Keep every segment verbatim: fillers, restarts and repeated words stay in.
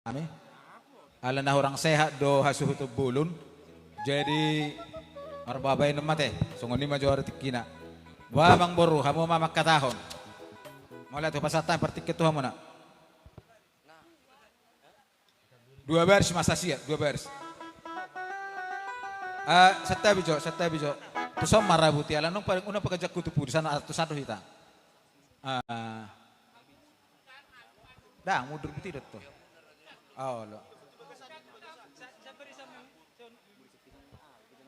nami. Ala na hurang sehat do hasuhuton bolon. Jadi marbabaen ma ate, songon i ma jo tingkina. Boha amangboru, hamu ma mangkatahon. Mauliate, hupasahat hami partingki tu hamuna. Dua baris ma sasea, dua baris. Ah, santabi jo, santabi jo. Tuson ma ra buti, ala nunga pa-, unang pagajanghon tu pudi, sana, tuson do hita. Ah. Ndang, mundur buti do tu. Ah, olo.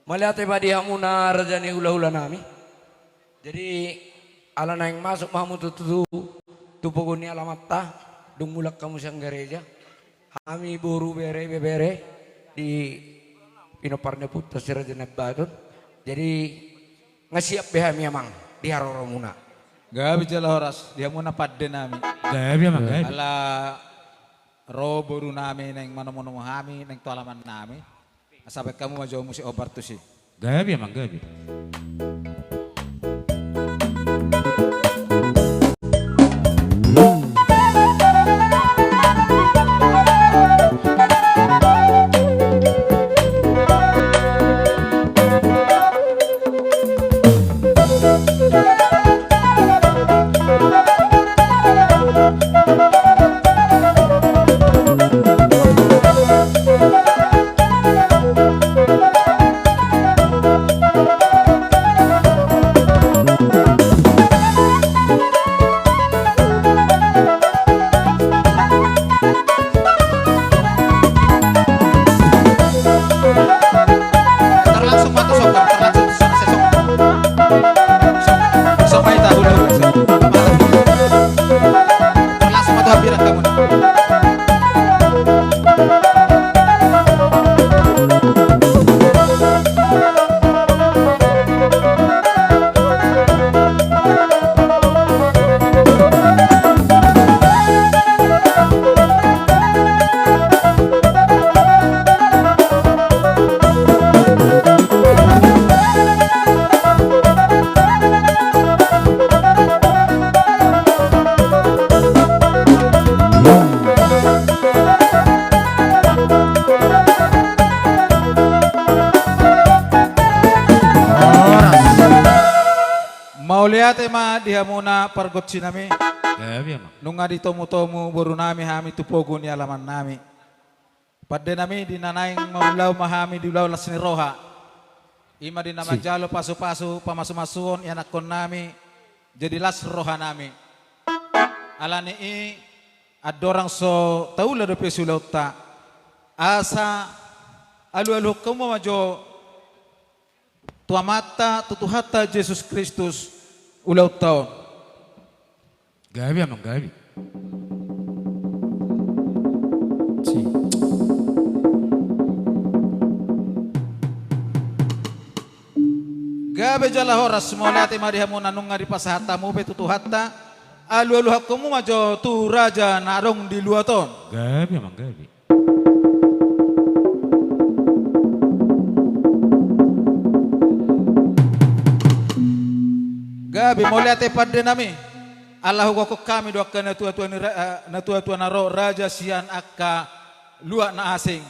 Mauliate ma di hamuna raja ni hulahula nami. Jadi, ala naeng masuk ma hamu tu, tu, tu, tu pogu ni alamanta, dung mulak hamu sian gareja. Hami boru, bere, ibebere di pinompar ni ompunta si Raja Nabaton. Jadi, nga siap be hami amang di haroromuna. Gabe jala horas di hamuna pande nami. Gabe amang, gabe. Ala ro boru nami naeng manomunomu hami naeng tu alaman nami. Asa baen hamu ma jo musik ombar tusi. Gabe amang, gabe. Mauliate ma di hamuna pargonsi nami. Gabe amang. Nunga ditomutomu boru nami hami tu pogu ni alaman nami. Pande nami, di na naeng marulaon ma hami di ulaon las ni roha. I ma di na manjalo pasupasu pamasumasuon ianakkon nami, jadi las roha nami. Ala ni i andorang so taula dope siulaonta, asa alualuhon hamu ma jo tu Amanta, tu Tuhanta Jesus Kristus ulaonta on. Gabe amang, gabe. Gabe jala horas, mauliate ma di hamu na nunga dipasahat hamu be tu Tuhanta. Alualuhon hamu ma jo tu raja na adong di luat on. Gabe amang, gabe. Gabe, mauliate pande nami. Ala hugokhon hami do angka natuatua ni ra-, eh, natuatua na ro raja sian angka luat na asing.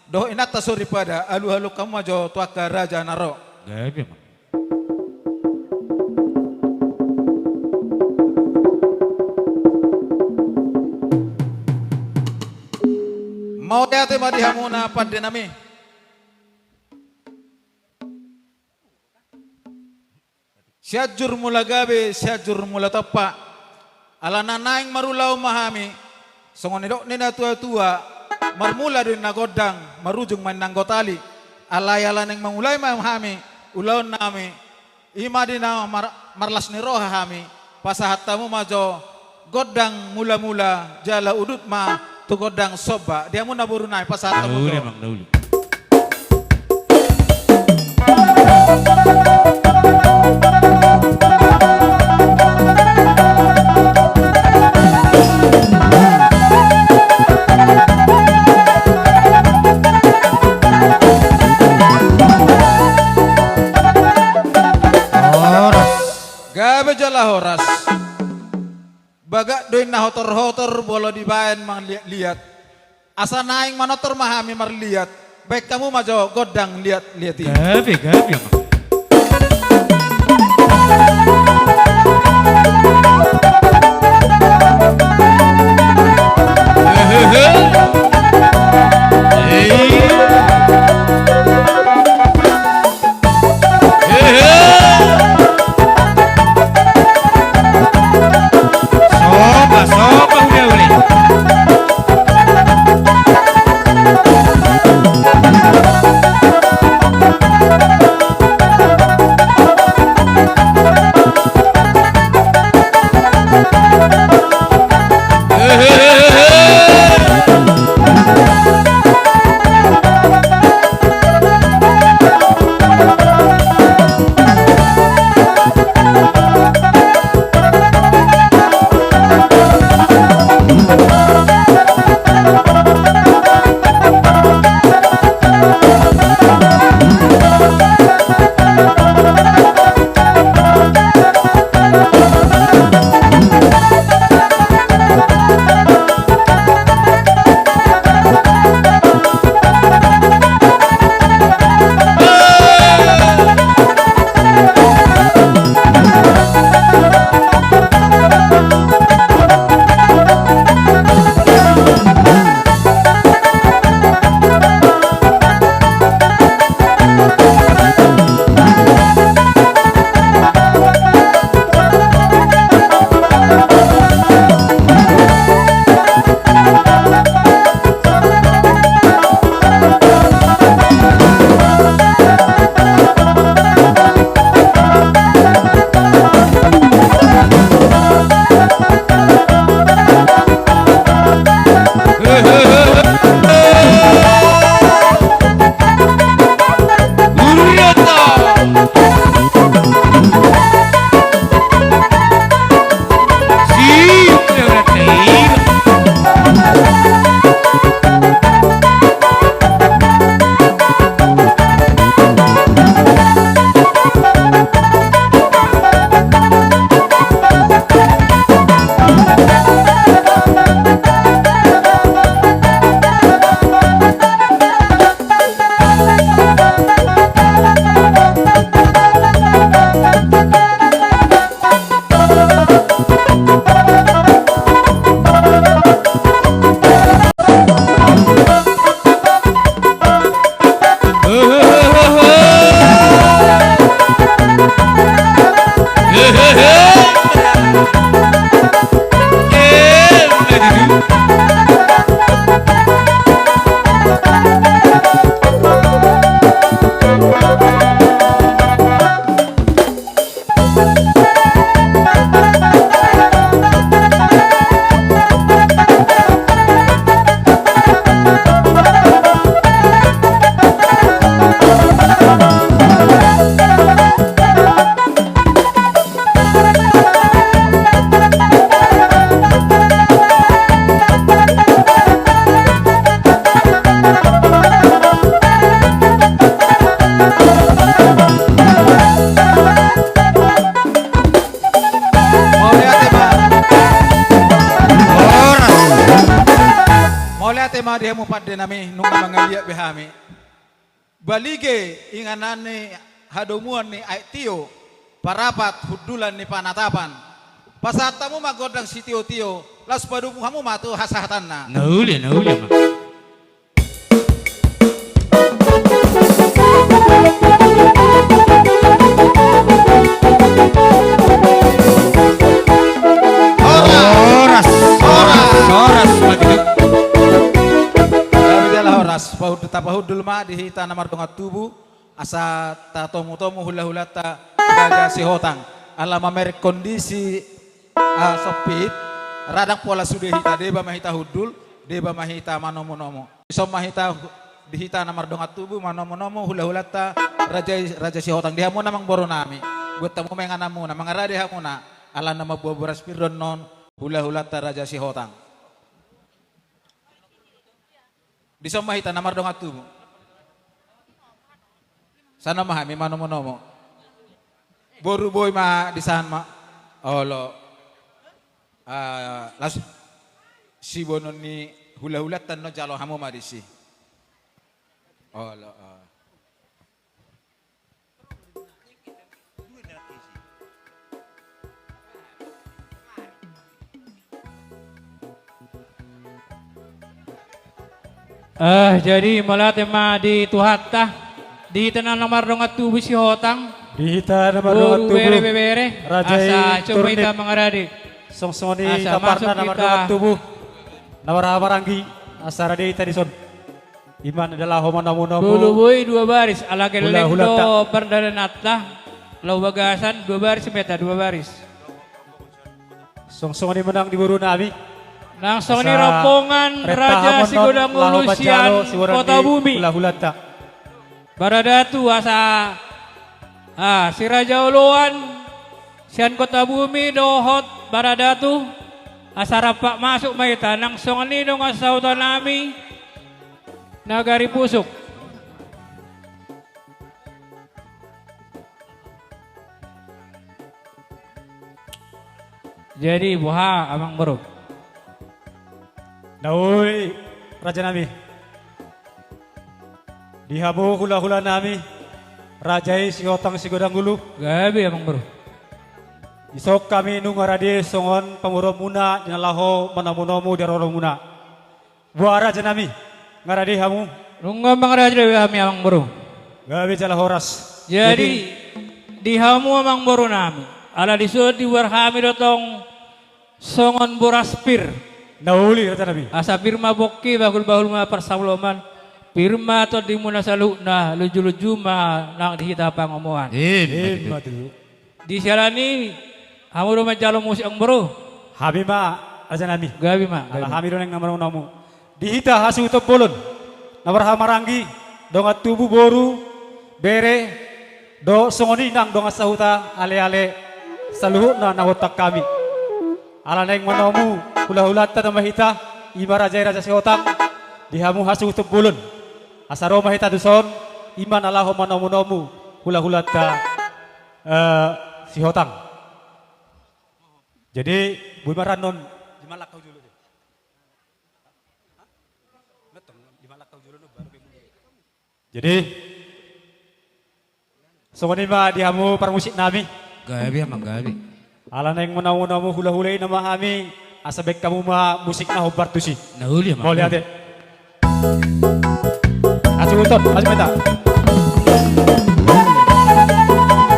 Dohot inanta soripada, alualuhon hamu ma jo tu angka raja na ro. Gabe amang. Mauliate ma di hamuna pande nami. Sianjur mula gabe, Sianjur mula tompa. Ala na naeng marulaon ma hami, songon nidok ni natuatua, marmula do ninna gondang, marujung ma ninna anggo tali. Alai ala naeng mangulai ma hami ulaon nami, i ma di na mar-, marlas ni roha hami, pasahat hamu ma jo gondang mulamula jala udut ma tu gondang somba. Di hamuna boru nami, pasahat hamu jo. Na uli amang, na uli. Horas. Gabe jala horas. Bagak do inna hotorhotor, molo dibaen mangliatliat. Asa naeng manortor ma hami marliat, baen hamu ma jo gondang liat-liat i. Gabe, gabe, amang. Soba, soba, ule, ule. Mauliate ma. Horas. Mauliate ma di hamu pande nami, nunga mangaliat be hami. Balige inganan ni hadomuan ni aek tio, parapat hundulan ni panatapan. Pasahat hamu ma gondang sitio-tio, laos padomu hamu ma tu hasahatanna. Na uli, na uli, amang. Horas, horas, horas, horas, horas, horas. Pahundul, tapahundul ma di hita na mardongan tubu, asa tatomu-tomu hula-hulanta Raja Sihotang. Ala mamereng kondisi, ah, sompit, radang pola sude hita, deba ma hita hundul, deba ma hita manomu-nomu. Dison ma hita hu-, di hita na mardongan tubu, manomu-nomu hula-hulanta Raja, Raja Sihotang. Di hamuna amangboru nami, buat hamu ma ingananmuna, mangarade hamuna, ala na mamboan boras pir do annon hula-hulanta Raja Sihotang. Dison ma hita na mardongan tubu. Sana ma hami manomu-nomu. Boru boi ma disan ma. Olo. Ah, las-, siboanon ni Hulahulanta annon jalo hamu ma disi. Olo, ah. Ah, jadi mauliate ma di Tuhanta, di hita na mardongan tubu Sihotang, di hita na mardongan tubu, boru, bere, ibebere, raja i, asa coba hita mangarade. Songon i asa kaparna masuk na mardongan tubu, na marhaha maranggi, asa rade hita dison. Ima na di laho manomunomu. Molo boi dua baris, ala gelleng do pardalananta. Laho bagasan dua baris ma hita, dua baris. Songon i ma nang di boru nami. Nang songon i rombongan Raja Sigodang Ulu sian Kotabumi. Hulahulanta. Baradatu asa, ah, si Raja Oloan sian Kotabumi dohot baradatu, asa rampak masuk ma hita, nang songon i dongan sahuta nami. Nagari Pusuk. Jadi boha amang boru? Nauli raja nami. Di hamu hulahula nami, raja i Sihotang Sigodang Ulu. Gabe amang boru. Dison hami nunga rade songon pamoruonmuna di na laho manomunomu di haroromuna. Boha raja nami, nga rade hamu? Nunga mangarade hami amang boru. Gabe jala horas. Jadi, di hamu amang boru nami, ala dison diboan hami do tong songon boras pir. Nauli raja nami. Asa pir ma pongki, bahulbahul ma parsaulomon, pir ma tondimuna saluhutna, lunjulunju ma nang di hita pangomoan. Ima tutu. Di siala ni i, hamu do manjalo musik amang boru? Hami ma raja nami. Gabe ma, gabe ma. Ala hami do naeng na manomunomu. Di hita hasuhuton bolon na marhaha maranggi, dongan tubu, boru, bere, dohot songon i nang dongan sahuta, aleale, saluhutna na huhut hami. Ala naeng manomu hulahulanta nama hita, ima raja i Raja Sihotang, di hamu hasuhuton bolon. Asa ro ma hita tuson, ima na laho manomunomu hulahulanta, eh, Sihotang. Jadi, boi ma ra annon, di malakau jolo deh. Hah? Metong, di malakau jolo, no, baru ke mundur. Jadi, songon i ma di hamu parmusik nami. Gabe amang, gabe. Ala naeng manomunomu hulahula i nama hami, asa baen hamu ma musik na hombar tusi. Nauli amang. Mauliate. Asuhuton, asuhuton.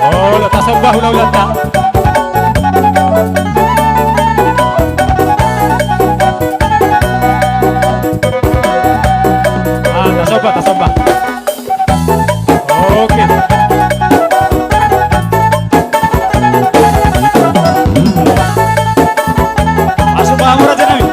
Olo, tasomba hulahulanta. Ah, tasomba, tasomba. Oke. Masuk, Pak Murad Janawi.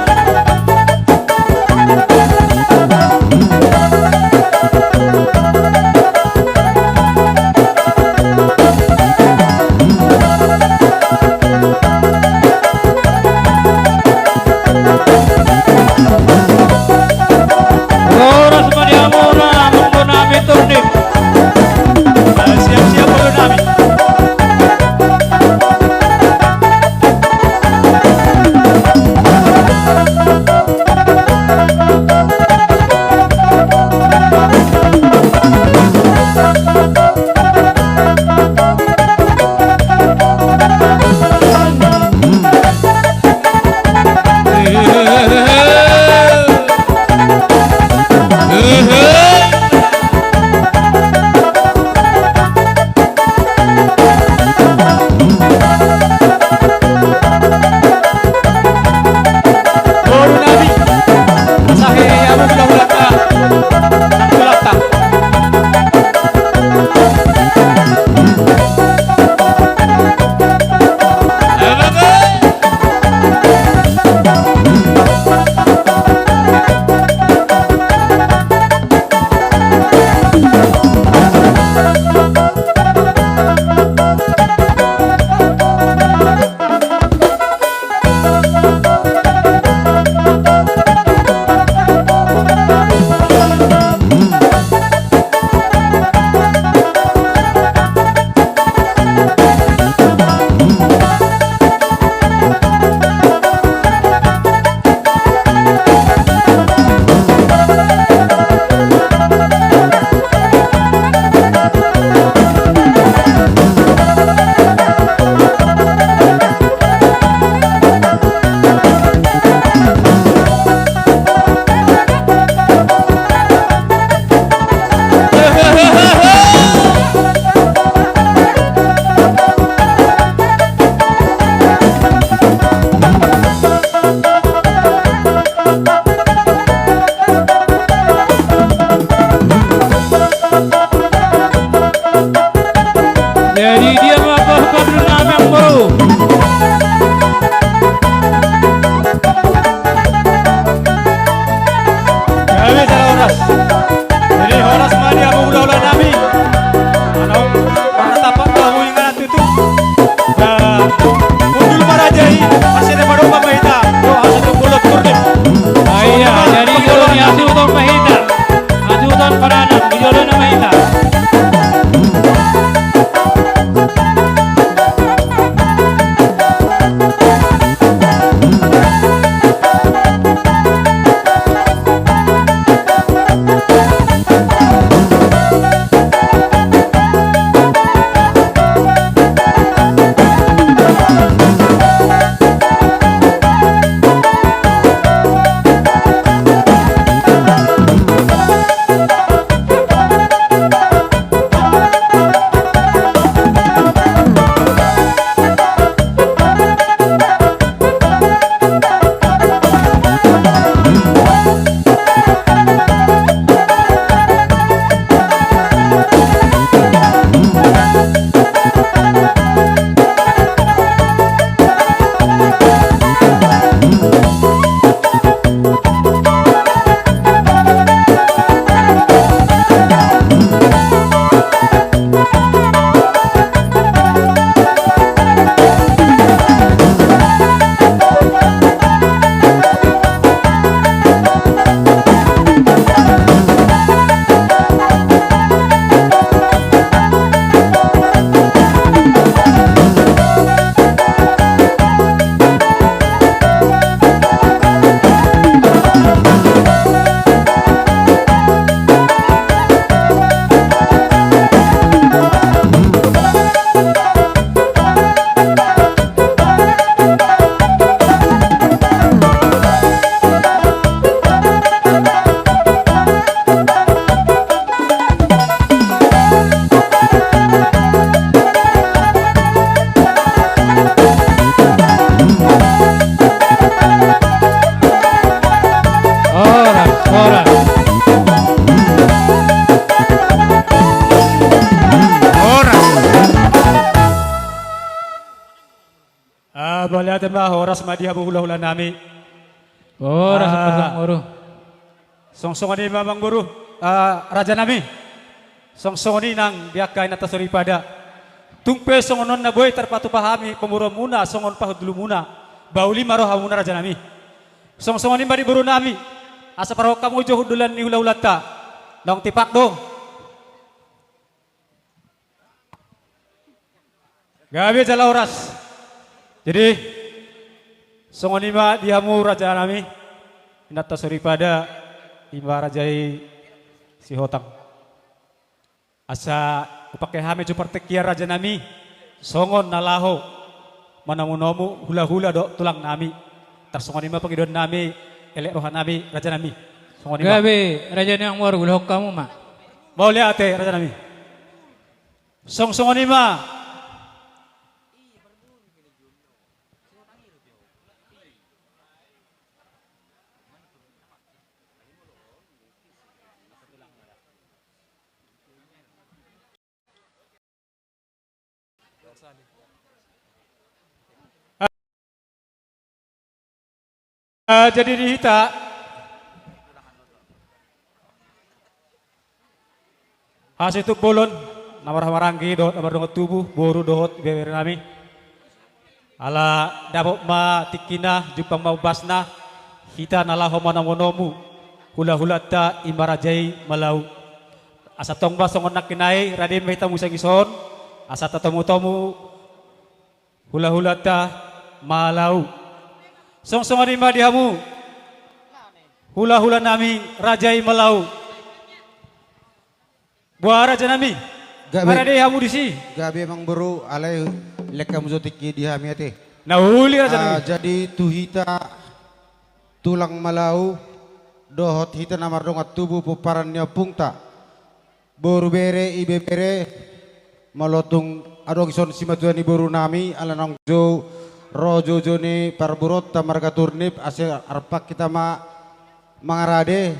Bah, horas ma di hamu hulahula nami. Horas ma. Ah, amangboru. Songon songon i ma amangboru, ah, raja nami. Songon songon i nang di angka inanta soripada. Tung pe songon on na boi tarpatupa hami pamoruon muna songon pahundul muna. Bah, uli ma roha muna raja nami. Songon songon i ma di boru nami. Asa parrohahon hamu jo hundulan ni hulahulanta. Naung tipak do. Gabe jala horas. Jadi, songon i ma di hamu raja nami, inanta soripada, i ma raja i Sihotang. Asa hupangke hami jo partingkian raja nami, songon na laho manomunomu hulahula dohot tulang nami. Tarsongon i ma pangidoan nami, elek roha nami, raja nami. Songon i ma. Gabe, raja nami, amangboru, ulahon hamu ma. Mauliate, raja nami. Songon songon i ma. Ah, jadi di hita hasuhuton bolon, na marhahamaranggi dohot na mardongan tubu, boru dohot ibebere nami. Ala dapot ma tingkina, jumpang ma umbasna, hita na laho manomunomu hulahulanta i ma raja i Malau. Asa tong ma songon nangkin i, rade ma hita muse dison, asa tatomutomu hulahulanta Malau. Songon songon i ma di hamu hulahula nami raja i Malau. Boha raja nami? Gabe. Marade hamu disi. Gabe amangboru, alai lean hamu jo tingki di hami ate. Na uli raja nami. Ah, jadi tu hita tulang Malau dohot hita na mardongan tubu pomparan ni ompungta, boru, bere, ibebere, molo tung adong dison simatua ni boru nami, ala naung jou ro joujou ni parboruonta marga Turnip, asa arpak hita ma mangarade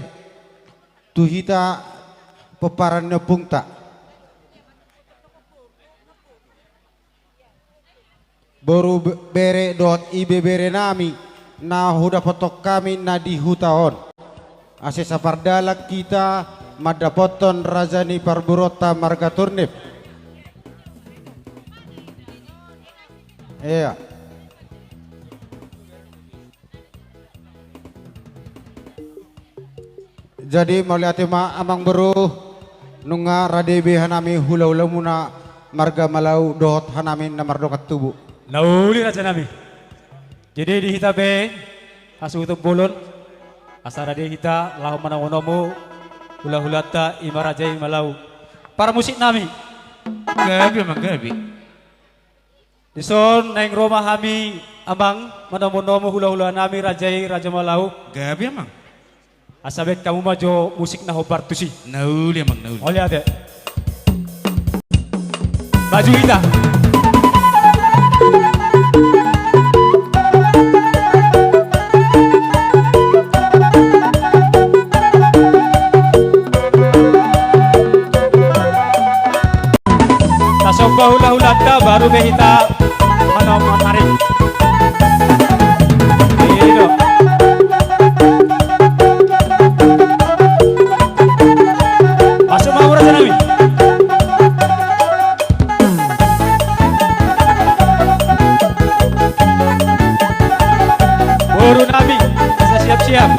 tu hita pomparan ni ompungta. Boru be-, bere dohot ibebere nami na hudapothon hami na di huta on. Asa sapardalan hita mandapothon raja ni parboruonta marga Turnip. Ia. Jadi mauliate ma amangboru, nunga rade be hanami hulahulamuna marga Malau dohot hanami na mardongan tubu. Na uli raja nami. Jadi di hita pe hasuhuton bolon, asa rade hita laho manomunomu hulahulanta i ma raja i Malau. Parmusik nami. Gabe amang, gabe. Dison naeng ro ma hami amang manomunomu hulahula nami raja i, raja Malau. Gabe amang. Asa baen hamu ma jo musik na hombar tusi. Na uli amang, na uli. Mauliate. Maju hita. Tasomba hulahulanta baru be hita manomunomu. I do. Masuk ma hamu raja nami. Boru nami, asa siap-siap.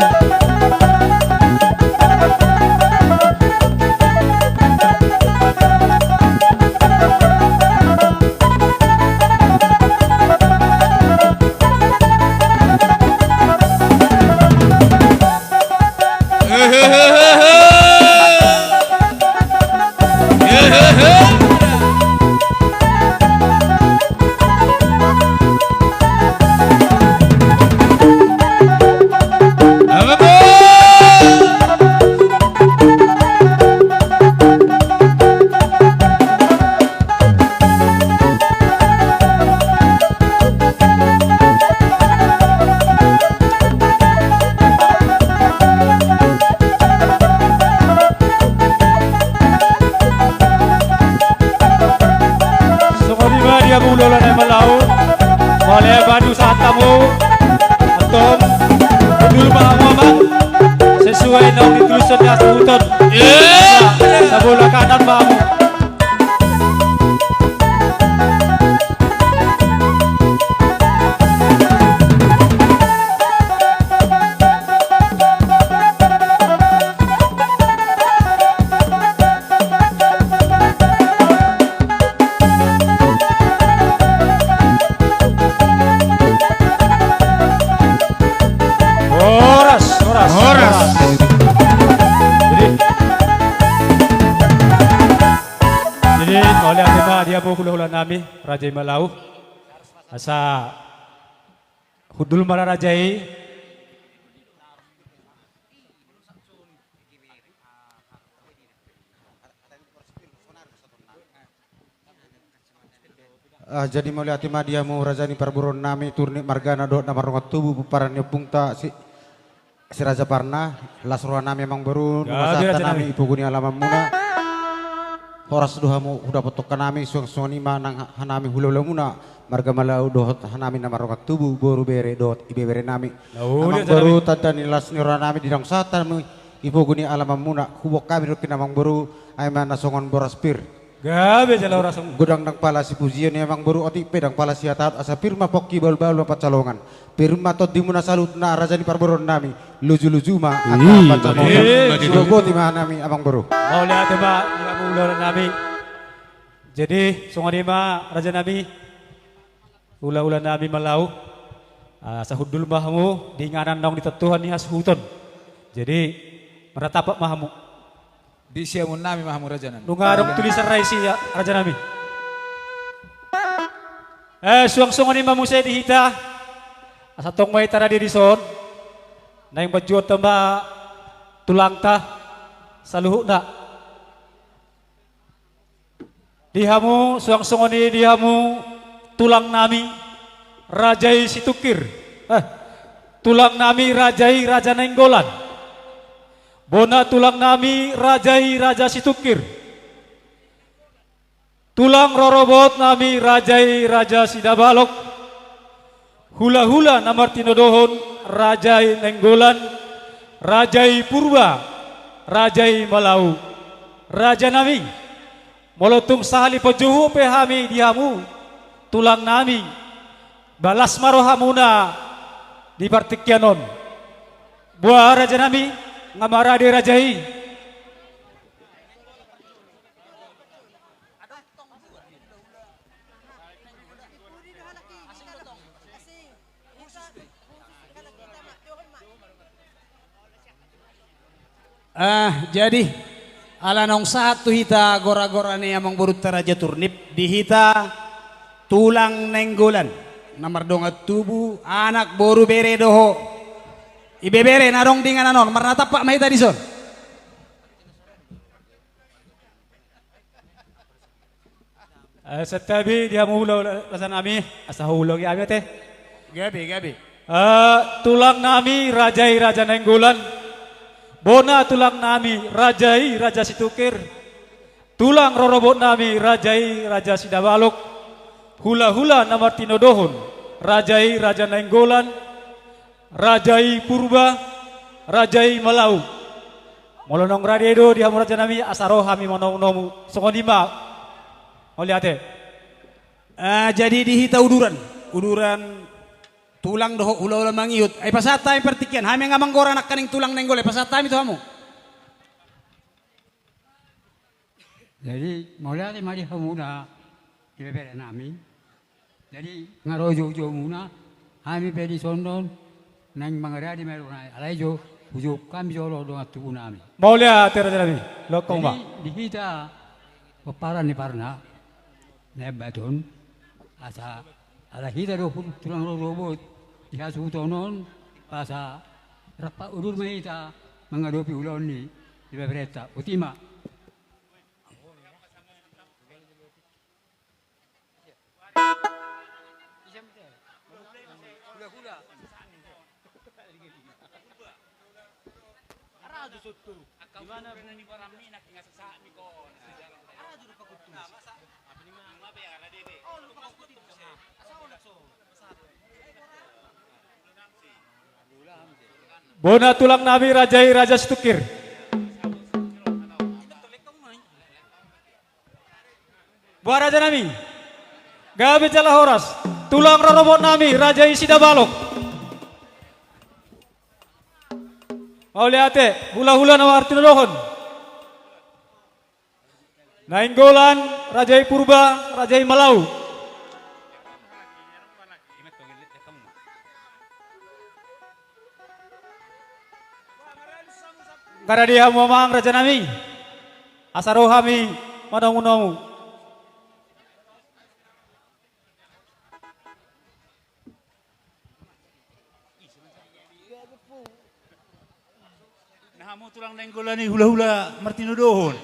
Hulahula nami, Raja i Malau. Asa hundul ma raja i. Ah, jadi mauliate ma di hamu raja ni parboruon nami, Turnip margana dohot na mardongan tubu, pomparan ni ompungta si, si Raja Parna, las roha nami amang boru, nunga sahat hami di pogu ni alaman muna. Horas do hamu hudapothon hami, suang songon i ma nang hanami hulahula muna, marga Malau dohot hanami na mardongan tubu, boru, bere dohot ibebere nami. Amang boru, tanda ni las ni roha nami di naung sahat hami di pogu ni alaman muna, huboan hami do nangkin amang boru, ai ma na songon boras pir. Gabe jala horas. Godang ndang pala sipujion i amang boru, otik pe ndang pala sihatahon, asa pir ma pongki, bahulbahul ma pansalongan. Pir ma tondi muna saluhutna raja ni parboruon nami, lujuluju ma angka pansalongan. Siboti ma hanami amang boru. Mauliate ma di hamu hulahula nami. Jadi songon i ma raja nami. Hulahula nami Malau, ah, asa hundul ma hamu di inganan naung ditontuhon ni hasuhuton. Jadi marnatampak ma hamu. Di siamun nami ma hamu raja nami. Nunga adong tulisan ra isi, raja nami. Eh, suang songon i ma muse di hita. Asa tong ma hita rade dison. Naeng manjouhon ma tulangta saluhutna. Di hamu, suang songon i di hamu tulang nami, raja i Situngkir. Eh, tulang nami raja i Raja Nainggolan. Bona tulang nami raja i Raja Situngkir. Tulang rorobot nami raja i Raja Sidabalok. Hulahula na martinodohon, raja i Nainggolan, raja i Purba, raja i Malau. Raja nami, molo tung sahali pajouhon pe hami di hamu tulang nami, balas ma rohamuna di partingkian on. Boha raja nami, nga marade raja i. Ah, jadi ala naung sahat tu hita gora-gora ni amang borunta Raja Turnip, di hita tulang Nainggolan na mardongan tubu, anak, boru, bere dohot ibebere na adong di inganan on, marnatampak ma hita dison. Eh, santabi di hamu hulahula raja nami, asa huulangi hami ate. Gabe, gabe. Eh, tulang nami raja i Raja Nainggolan. Bona tulang nami raja i Raja Situngkir. Tulang rorobot nami raja i Raja Sidabalok. Hulahula na martinodohon, raja i Raja Nainggolan. Raja i Purba, raja i Malau. Molo naung rade do di hamu raja nami, asa ro hami manomu-nomu. Songon i ma. Mauliate. Ah, jadi di hita uduran, uduran tulang dohot hulahula mangihut. Ai pasahat hami partingkian, hami nga manggora nangkaning tulang Nainggolan, pasahat hami tu hamu. Jadi mauliate ma di hamuna, ibebere nami. Jadi nga ro joujoumuna, hami pe dison on naeng mangaradi ma i, alai jo hujou hami jolo dongan tubu nami. Mauliate raja nami. Lokong ma. Jadi di hita pomparan ni Parna, na empat on, asa ala hita do tulang rorobot di hasuhuton on, asa rap udur ma hita mangadopi ulaon ni ibeberenta. Boti ma. Bona tulang nami raja i Raja Situngkir. Boha raja nami. Gabe jala horas. Tulang rorobot nami raja i Sidabalok. Mauliate, hulahula na martinodohon. Nainggolan, raja i Purba, raja i Malau. Nga rade hamu amang raja nami. Asa ro hami manomu-nomu. Na hamu tulang nainggolan i hulahula martinodohon.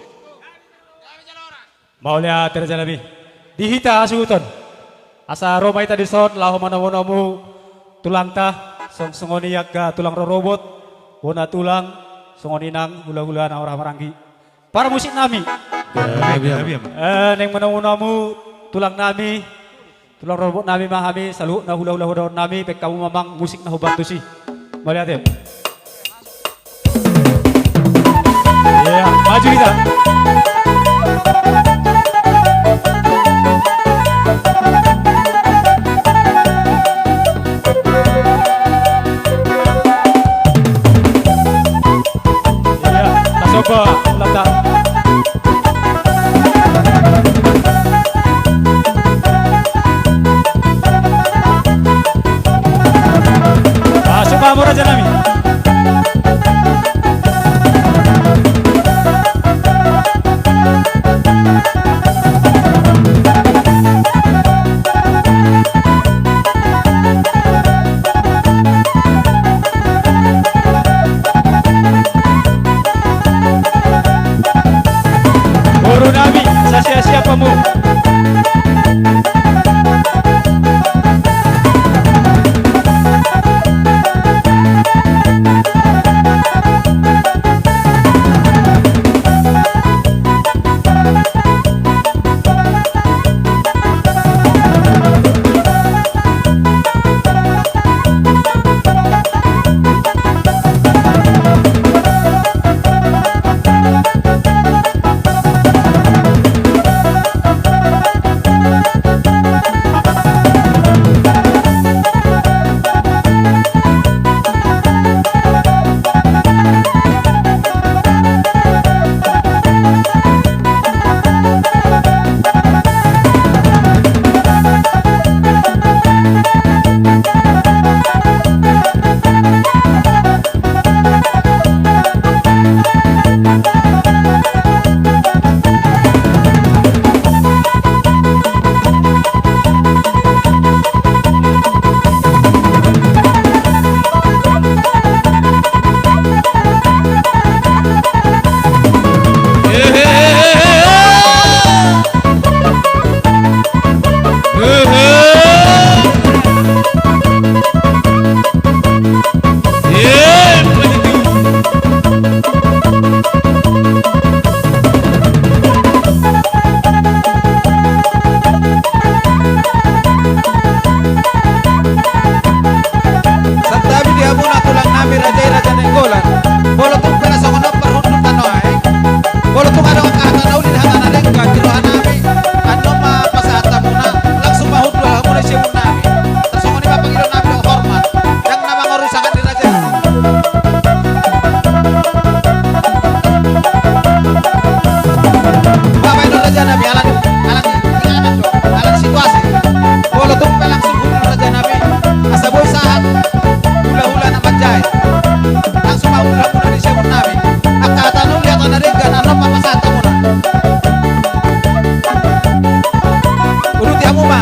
Mauliate raja nami. Di hita hasuhuton. Asa ro ma hita dison laho manomu-nomu tulangta, song songon i angka tulang rorobot, bona tulang, songon i nang hulahula na hora maranggi. Parmusik nami. Gabe, gabe. Eh, naeng manomu-nomu tulang nami. Tulang rorobot nami ma hami, saluhutna hulahula hudaon nami, baen hamu ma amang musik na hombar tusi. Mauliate. Iya, maju hita. Iya, tasomba, lata. Masuk hamu raja nami. Boru nami, sasiap-siap hamu. Santabi di hamuna tulang nami raja i, Raja Nainggolan. Molo tung pe na songon on parhundul tano aek, molo tung adong angka hata na uli, hata na denggan di roha nami, annon ma pasahat hamuna, langsung ma hundul hamuna di siamun nami. Tarsongon i ma pangido nami dohot hormat, ndang na mangorusakan di raja i. Bahen do raja nami, alani, alani, alani situasi. Molo tung pe langsung hundul raja nami, asa boi sahat hulahula na manjae. Langsung ma hundul hamuna di siamun nami. Angka hata na uli, hata na denggan, annon ma pasahat hamuna. Uduti hamu ma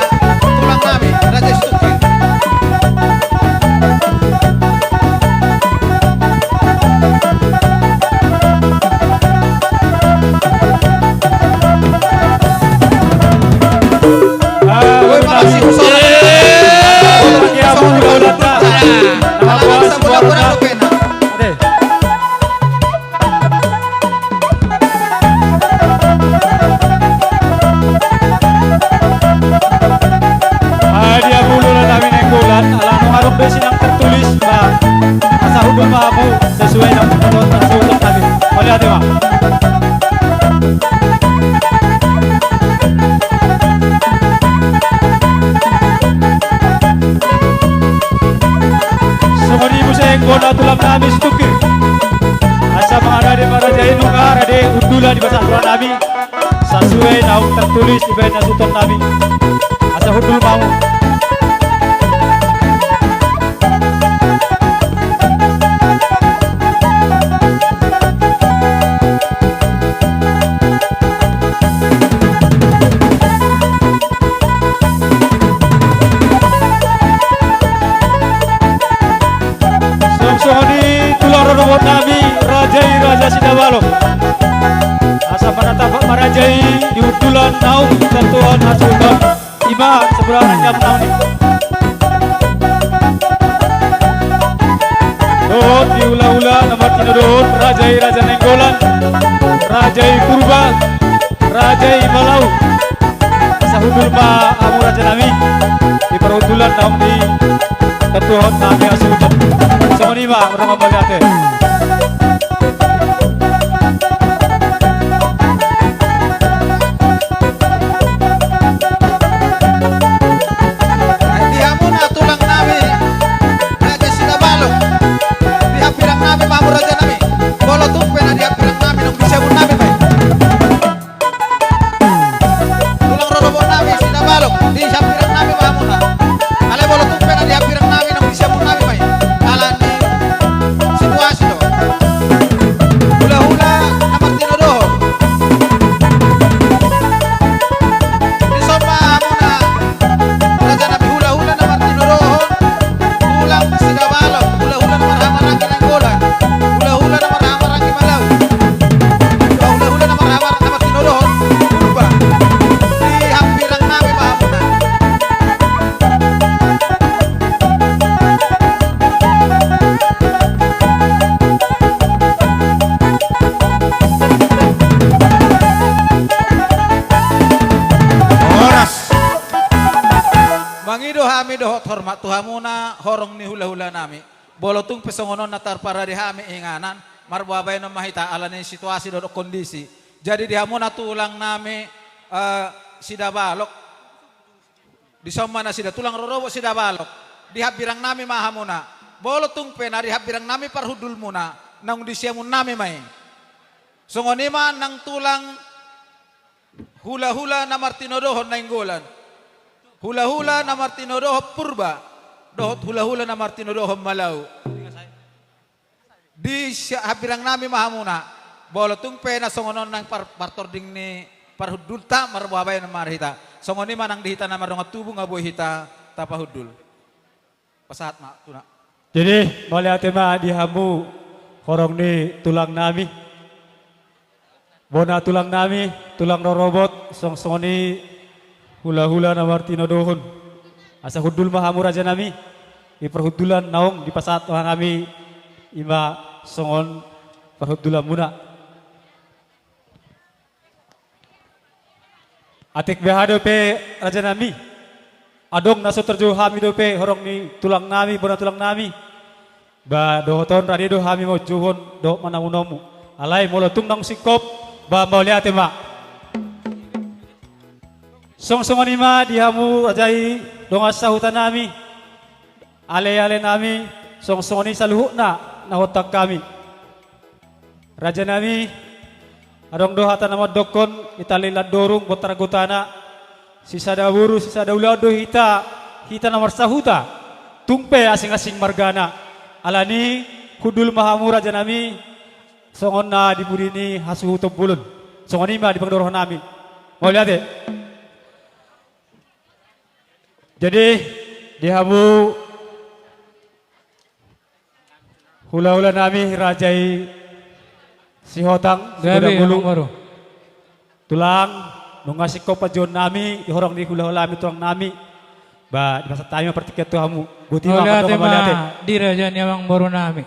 tulang nami, Raja Situngkir. Adia bulu na nami Nainggolan, ala nunga adong be sinang tertulis, ba, asa hundul ma hamu sesuai na molo tarsuhut nami. Mauliate ma. Songon i muse anggo na tulang nami Situngkir. Asa mangarade ma raja i, nunga rade hundul di bagasan tulang nami. Sasuai naung tartulis dibaen na suhuton nami. Asa hundul ma hamu. Song song Sidabalok. Asa manatap marajai di hundulan naung tatuhon hasuhuton. Ima sebelah ranjang naung i. Dohot di hulahula na martinodohon, raja i Raja Nainggolan, raja i Purba, raja i Malau. Asa hundul ma hamu raja nami di parhundulan naung ditatuhon nami hasuhuton. Songon i ma, ro ma mauliate. Di hamuna tulang nami, raja Sidabalok. Di hambirang nami ma hamu raja nami. Molo tung pe na di hambirang nami, nunga di siamun nami ma i. Tulang rorobot nami Sidabalok, di hambirang nami ma hamuna. Alai molo tung pe na di hambirang nami, nunga di siamun nami ma i. Alani situasi do. Hulahula na martinodohon. Dison ma hamuna raja nami, hulahula na martinodohon. Tulang Sidabalok, hulahula na marhahamaranggi Nainggolan, hulahula na marhahamaranggi Malau, hulahula na marhahamaranggi, na martinodohon Purba. Di hambirang nami ma hamuna. Horas. Mangido hami dohot hormat tu hamuna, horong ni hulahula nami. Molo tung pe songon on na tarparade hami inganan, marboabaenon ma hita alani situasi dohot kondisi. Jadi di hamuna tulang nami, eh, Sidabalok, dison ma nasida, tulang rorobot Sidabalok, di hambirang nami ma hamuna. Molo tung pe na di hambirang nami parhundulmuna, nunga di siamun nami ma i. Songon i ma nang tulang hulahula na martinodohon Nainggolan, hulahula na martinodohon Purba, dohot hulahula na martinodohon Malau. Di si-, hambirang nami ma hamuna. Molo tung pe na songon on nang par-, partording ni parhundulta, marboabaenon ma hita. Songon i ma nang di hita na mardongan tubu, nunga boi hita tapahundul. Pasahat ma tu na. Jadi, mauliate ma di hamu horong ni tulang nami, bona tulang nami, tulang rorobot, song-, songon i hulahula na martinodohon. Asa hundul ma hamu raja nami di parhundulan naung dipasahat hami, ima songon parhundulanmuna. Atik beha dope raja nami, adong na so tarjou hami dope horong ni tulang nami, bona tulang nami. Ba dohot on rade do hami manjouhon dohot manomunomu. Alai molo tung naung singkop, ba mauliate ma. Song songon i ma di hamu raja i dongan sahuta nami, aleale nami, song songon i saluhutna na huhontan hami. Raja nami, adong do hata na mandokkon, Itali landorung bontar gotana, sisada boru sisada ulaon do hita, hita na marsahuta, tung pe asing-asing margana. Alani hundul ma hamu raja nami, songon na di pudi ni hasuhuton bolon. Songon i ma di panggabean nami. Mauliate. Jadi, di hamu hulahula nami raja i Sihotang, gabe, Sihotang Hulu. Amang boru. Tulang, nunga singkop panjouon nami, di horong ni hulahula nami tulang nami. Ba, dipasahat hami ma partingkian tu hamu. Boti ma, mauliate ma, mauliate. Di raja ni amang boru nami.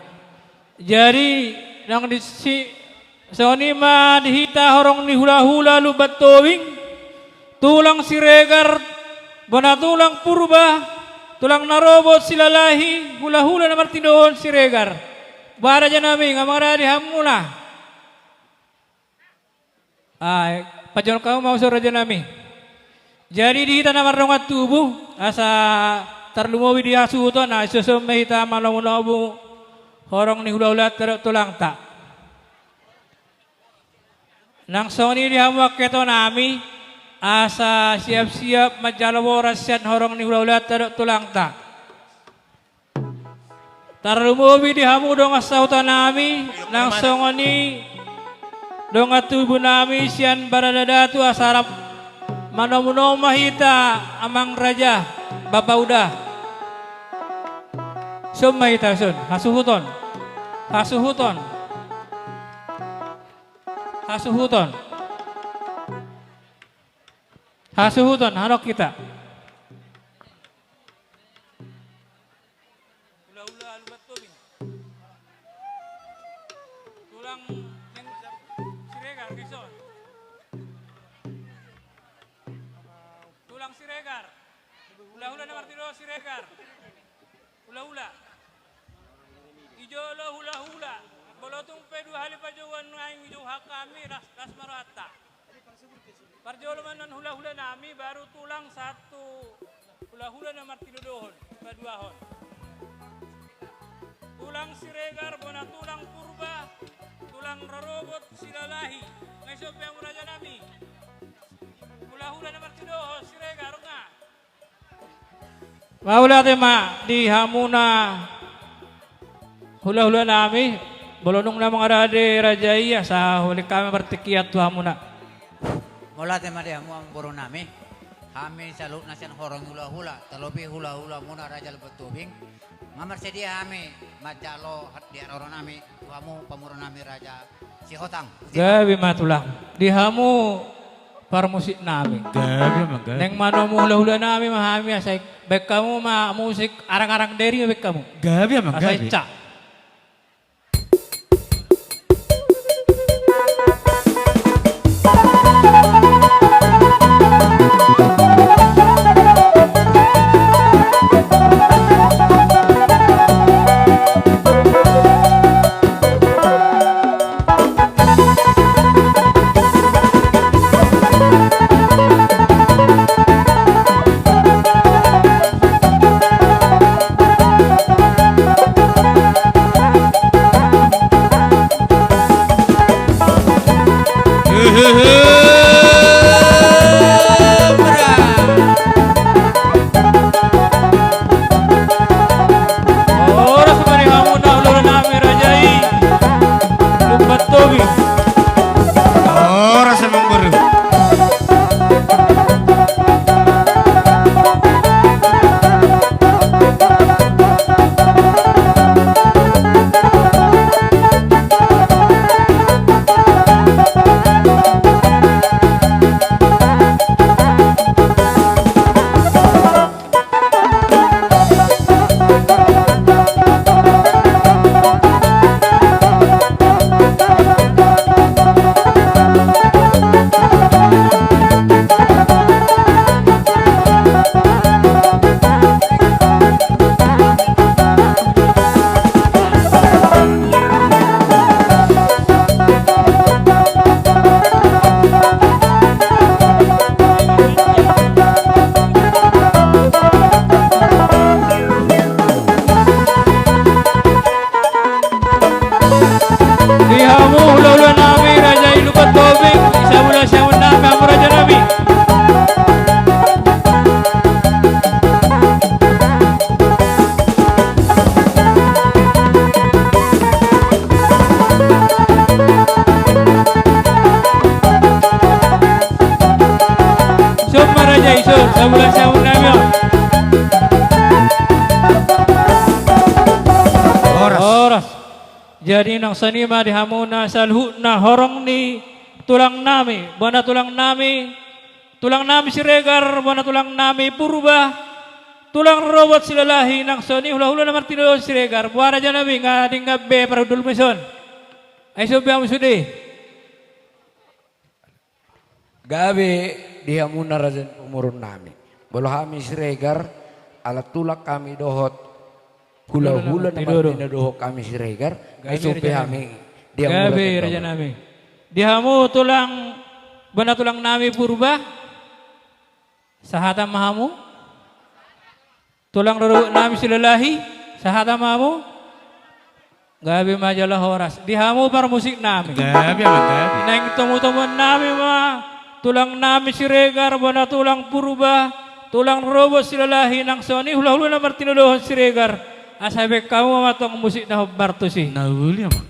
Jadi, nang di si, songon i ma di hita horong ni hulahula Lumban Tobing, tulang Siregar, bona tulang Purba, tulang na robot Silalahi, hulahula na martinodohon Siregar. Ba raja nami, nga marade hamuna. Ai, panjouon hamu ma use raja nami. Jadi di hita na mardongan tubu, asa tarlumobi di hasuhuton, ai songon i ma hita manomunomu horong ni hulahulanta dohot tulangta. Nang songon i di hamu angka ito nami, asa siap-siap manjalo boras sian horong ni hulahulanta dohot tulangta. Tarlumobi di hamu dongan sahuta nami, nang songon i dongan tubu nami sian Baradatu, asa rap manomunomu ma hita amang raja, bapa uda. Songon i ma hita, songon i, hasuhuton. Hasuhuton. Hasuhuton. Hasuhuton, hanok hita. Hula-hula Lumban Tobing. Tulang Siregar, dison. Tulang Siregar. Hula-hula na martinodohon Siregar. Hula-hula. Di jolo hula-hula. Molo tung pe dua hali pajogoan naeng dijou hami, las, las ma rohanta. Parjolo ma annon hula-hula nami, baru tulang sahat tu hula-hula na martinodohon, paduahon. Tulang Siregar, bona tulang Purba, tulang rorobot Silalahi. Nga ison pe hamu raja nami. Hula-hula na martinodohon Siregar nga. Mauliate ma di hamuna hula-hula nami, molo nunga na mangarade raja i, asa huling hami martingkian tu hamuna. Mauliate ma di hamu amangboru nami, hami saluhutna sian horong ni hula-hula, terlebih hula-hula muna Raja Lumban Tobing, nga marsedia hami manjalo hat di haroro nami, tu hamu pamoruon nami Raja Sihotang. Gabe ma tulang. Di hamu parmusik nami. Gabe ma, gabe. Naeng manomu hula-hula nami ma hami, asa baen hamu ma musik arang-arang dairi ma baen hamu. Gabe ma, gabe. Asa ica. Horas ma di hamuna hula-hula nami raja i Lumban Tobing. Horas amangboru. Di hamu hula-hula nami raja i Lumban Tobing, sabulan siamun nami hamu raja nami. Son ma raja i son, sabulan siamun nami on. Horas. Horas. Jadi nang songon i ma di hamuna saluhutna horong ni tulang nami, bona tulang nami, tulang nami Siregar, bona tulang nami Purba, tulang rorobot Silalahi, nang songon i hula-hula na martinodohon Siregar, boha raja nami, nga denggan be parhundulmu i son. Ai son be hamu sude. Gabe di hamuna raja ni pamoruon nami. Molo hami Siregar, ala tulang hami dohot hula-hula na martinodohon hami Siregar, ai son be hami di hamuna raja nami. Di hamu tulang, bona tulang nami Purba, sahata ma hamu. Tulang rorobot nami Silalahi, sahata ma hamu. Gabe ma jala horas. Di hamu parmusik nami. Gabe ma, gabe. Naeng tomu-tomuan nami ma tulang nami Siregar, bona tulang Purba, tulang rorobot Silalahi, nang songon i hula-hula na martinodohon Siregar. Asa baen hamu ma tong musik na hombar tusi. Na uli ma.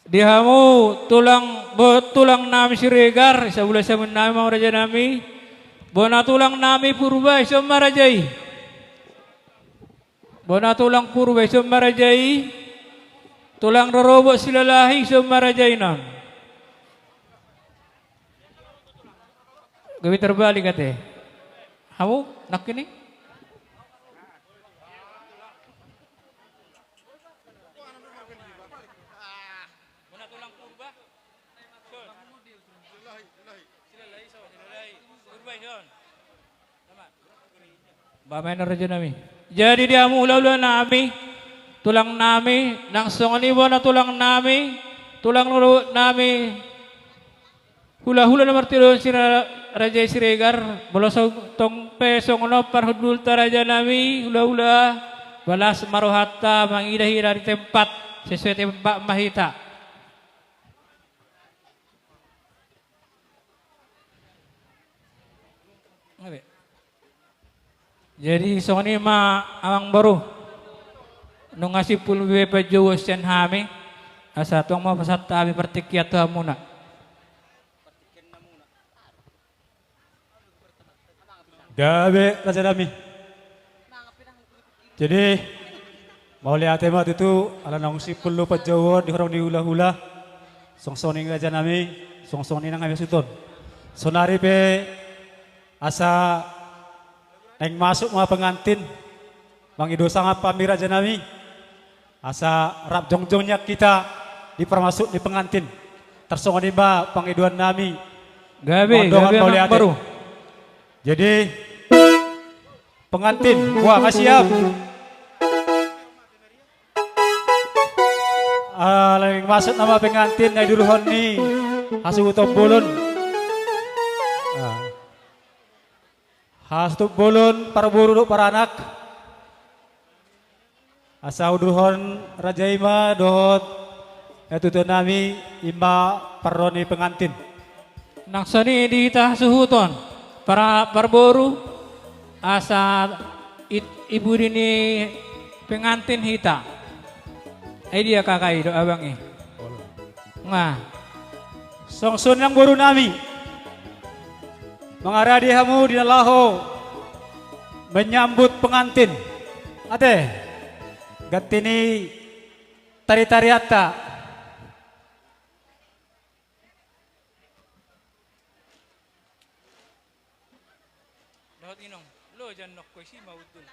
Di hamu tulang, bo-, tulang nami Siregar, saula samun nami ma raja nami. Bona tulang nami Purba, ison ma raja i. Bona tulang Purba, ison ma raja i. Tulang rorobot Silalahi, ison ma raja i non. Gabe terbalik ate. Hamu, nangkin i? Ba maen raja nami. Jadi di hamu hulahula nami, tulang nami, nang songon i bona tulang nami, tulang rorobot nami, hulahula na martinodohon si ra-, raja i Siregar, molo so-, tong pe songon on parhundulta raja nami, hulahula, balas ma rohanta mangida hita di tempat, sesuai tempat ma hita. Jadi songon i ma amangboru. Nunga simpul be panjouon sian hami. Asa tung ma pasahat hami partingkian tu hamuna. Gabe raja nami. Jadi mauliate ma tutu ala naung simpul do panjouon di horong ni hulahula. Songon i raja nami, songon i nang hami hasuhuton. Saonari pe asa naeng masuk ma pengantin. Mangido sangap hami raja nami. Asa rap jongjong nian hita di parmasuk ni pengantin. Tarsongon i ma pangidoan nami. Gabe, gabe amangboru. Jadi pengantin, wah, nga siap. Ah, naeng masuk nama pengantin na iduruhon ni hasuhuton bolon. Ah. Hasuhuton bolon, parboru dohot paranak. Asa uduruhon raja i ma dohot hatutuonami, i ma parro ni pengantin. Nang songon i di hita hasuhuton, para-, parboru, asa i-, i pudi ni pengantin hita. Ai dia kakak i dohot abang i. Nga. Songon i nang borunami. Mangaradi hamu di na laho menyambut pengantin. Ate, ganti ni tari-tarianta. Dohot inong, lo jan nongko isi ma hundul.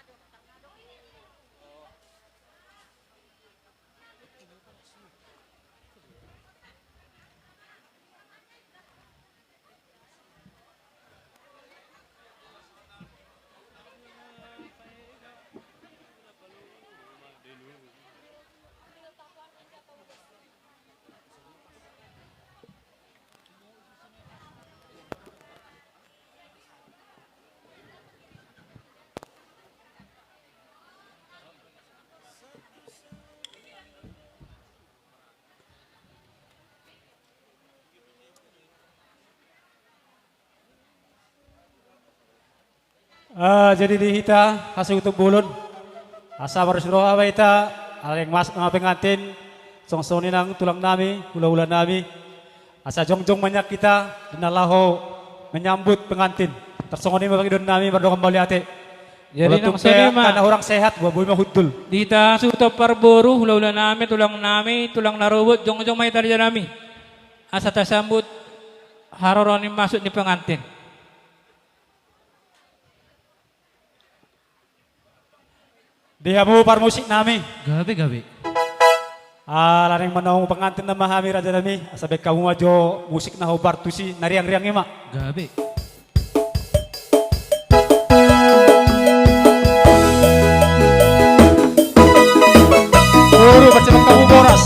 Ah, jadi di hita hasuhuton bolon. Asa marlas ni roha ma hita, ala naeng masuk nama pengantin, songon i nang tulang nami, hula-hula nami. Asa jongjong ma nian hita di na laho menyambut pengantin. Tarsongon i ma pangidoan nami mardongan mauliate. Jadi nang songon i ma, angka na hurang sehat, boa boi ma hundul. Di hita hasuhuton parboru, hula-hula nami, tulang nami, tulang na robot, jongjong ma hita raja nami. Asa tasambut haroro ni masuk ni pengantin. Di hamu parmusik nami. Gabe, gabe. Ala naeng manaung pengantin nama hami raja nami, asa baen hamu ma jo musik na hombar tusi na riang-riang i ma. Gabe. Boru, percepat hamu boras.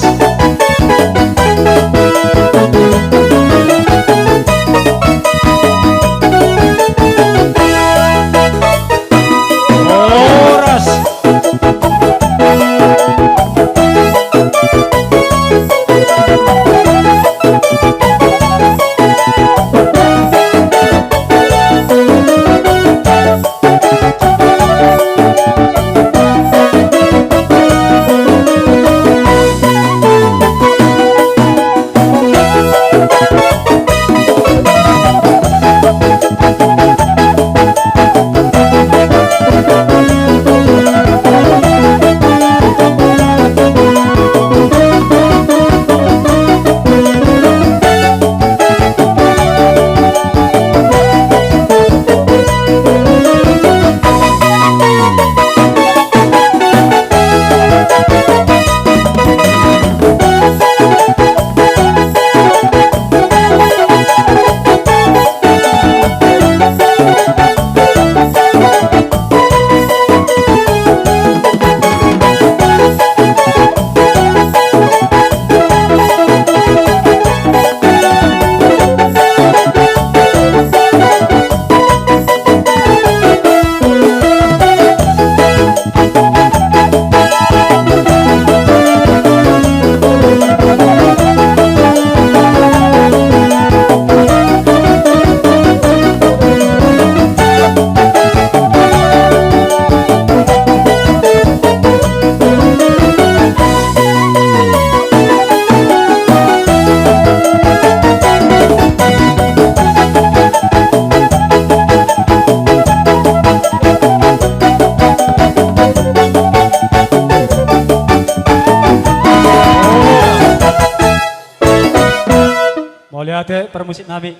Mauliate parmusik nami.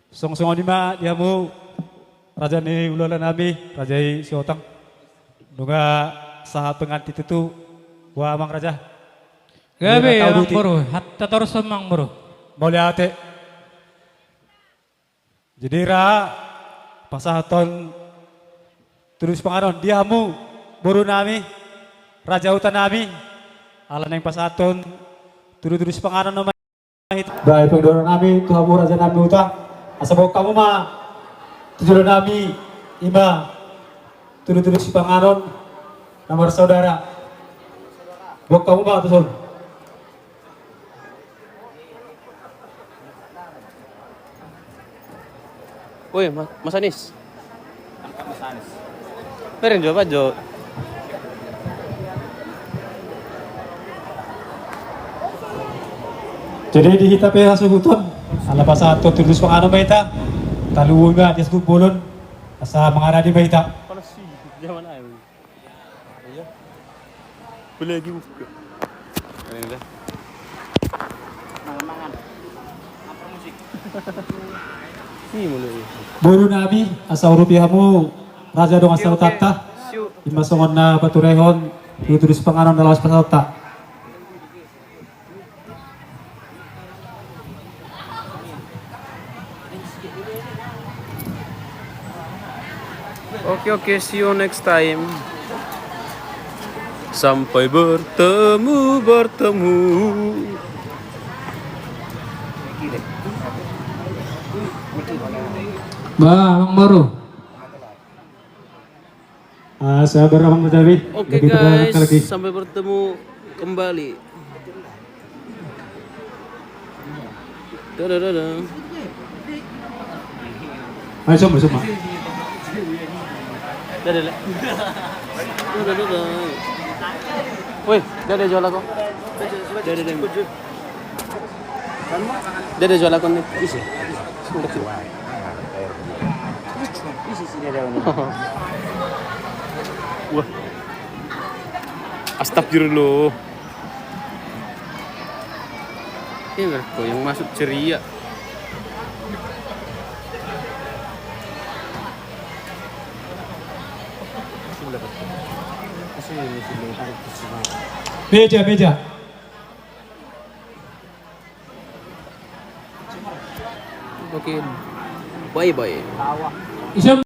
Songon songon i ma di hamu raja ni hulahula nami, raja i Sihotang. Nunga sahat pengantin tutu, ua amang raja. Gabe amang boru, hata torus amang boru. Mauliate. Jadi ra pasahaton tudu sipanganon di hamu boru nami, raja huta nami, ala naeng pasahaton tudu-tudu sipanganon nama hita. Baik, pangidoan nami tu hamu raja nami huta, asa boan hamu ma tu jolo nami ima tudu-tudu sipanganon na marsaudara. Boan hamu ma tu son. Woi, Mas Anis. Bereng jo, Pak Jo. Jadi di hita pe hasuhuton, ala pasahaton tudu sipanganon ma hita, taluhon ma di hasuhuton bolon, asa mangaradi ma hita. Panas sih, zaman air. Boleh lagi buka. Ini dah. Mangan-mangan. Apa musik? Ini mulai. Boru nami, asa urupi hamu raja dongan sahuta. Ima songon na paturehon tudu-tudu sipanganon na laos pasahatonta. Oke, oke, see you next time. Sampai bertemu, bertemu. Bah, Bang Boru. Ah, sabar, Abang Mutabi. Oke, guys, sampai bertemu kembali. Dadah, dadah. Ayo, sama, sama. Dadah, dadah. Dadah, dadah. Woi, dadah, jual aku. Dadah, dadah. Dia ada jual akun nih. Isi. Isi sini ada. Wah. Astagfirullah. Ini berko yang masuk ceria. Meja, meja. Oke. Bye bye. Isam